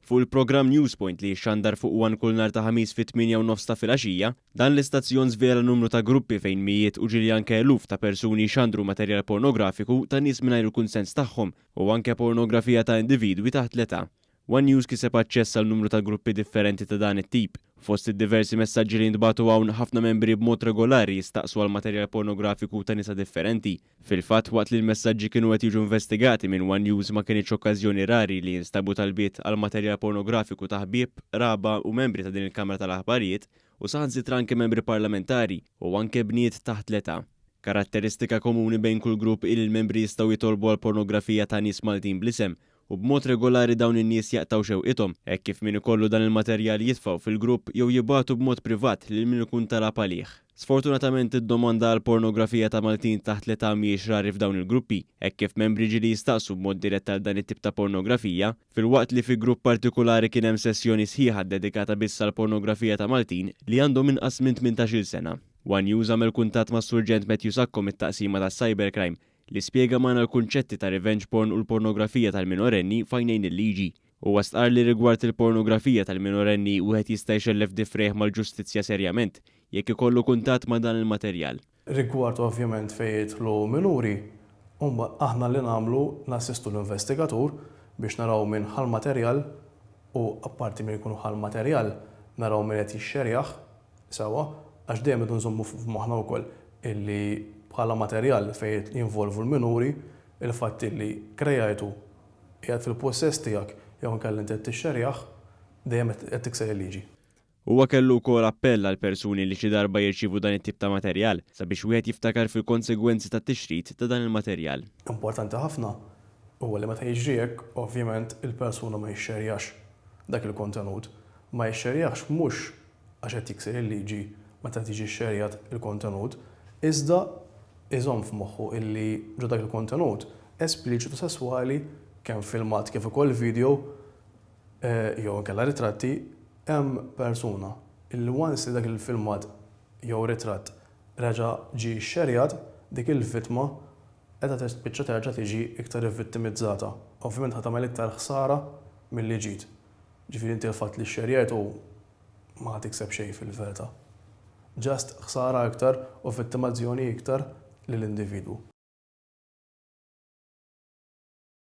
Fuq il-programm Newspoint li jixxandar fuq One kull nhar ta' Ħamis fit-8 u nofs ta' filgħaxija, dan l-istazzjon żvela numru ta' gruppi fejn mijiet u ġieli anke eluf ta' persuni jxandru materjal pornografiku ta' nies mingħajr il-kunsens tagħhom u anke pornografija ta' individwi taħt l-età. One News kiseb aċċess għal numru ta' gruppi differenti ta' dan it-tip. Fost id-diversi messaġġi li jintbagħtu hawn, ħafna membri b'mod regolari jistaqsu għal materjal pornografiku ta' nisa differenti. Fil-fatt, waqt li l-messaġġi kienu qed jiġu investigati minn One News ma kinitx okkażjoni rari li jinstabu talbiet għal materjal pornografiku ta' ħbieb, qraba u membri ta' din il-Kamra tal-Aħbarijiet u saħansitra anke membri parlamentari u anke bniet taħt l-età. Karatteristika komuni bejn kull grupp hi li l-membri jistgħu jitolbu għal pornografija ta' nies Maltin bl-isem u b'mod regolari dawn in-nies jaqtgħu xewqithom hekk kif min ikollu dan il-materjal jitfgħu fil-grupp jew jibagħtu b'mod privat lil min ikun talab għalih. Sfortunatament id-domanda għal pornografija ta' Maltin taħt l-età mhijiex rari f'dawn il-gruppi, hekk kif membri ġieli jistaqsu b'mod dirett għal dan it-tip ta' pornografija, filwaqt li fi grupp partikulari kien hemm sessjoni sħiħa ddedikata biss għall-pornografija ta' Maltin li għandhom inqas minn 18-il sena. One News għamel kuntatt mas-Surġent Matthew Sacco mit-Taqsima tas-Cybercrime li spjega magħna l-kunċetti ta' revenge porn u l-pornografija tal-minorenni f'għajnejn il-liġi. Huwa stqarr li rigward il-pornografija tal-minorenni wieħed jista' jxellef difrejh mal-ġustizzja serjament jekk ikollu kuntatt ma' dan il-materjal. Rigward ovvjament fejn jidħlu minuri, huma aħna li nagħmlu nassistu l-investigatur biex naraw min ħa l-materjal u apparti min ikun ħa l-materjal naraw min qed jixxerjah sewwa għax dejjem irridu nżommu f'moħħna wkoll illi bħala materjal fejn jinvolvu l-minuri, il-fatt illi krejajtu qiegħed fil-pussess tiegħek jew inkella inti qed tixxerjah, dejjem qed tikser il-liġi. Huwa kellu wkoll appell għal persuni li xi darba jirċievu dan it-tip ta' materjal sabiex wieħed jiftakar fil-konsegwenzi tat-tixrid ta' dan il-materjal. Importanti ħafna huwa li meta jiġri hekk, ovvjament il-persuna ma jixxerjax dak il-kontenut. Ma jixxerjahx mhux għax qed jikser il-liġi meta qed jiġi xxerjat il-kontenut, iżda jżomm f'moħħu illi ġo dak il-kontenut espliċitu sesswali, kemm filmat kif ukoll video jew inkella ritratti, hemm persuna illi once li dak il-filmat jew ritratt reġa' ġie xxerjat, dik il-vittma qiegħda tispiċċa terġa' tiġi iktar ivvittimizzata. Ovvjament ħa tagħmel iktar ħsara milli ġid. Ġifieri inti l-fatt li xxerjajtu ma tikseb xejn fil-verità. Just ħsara iktar u vittimazzjoni iktar lill-individwu.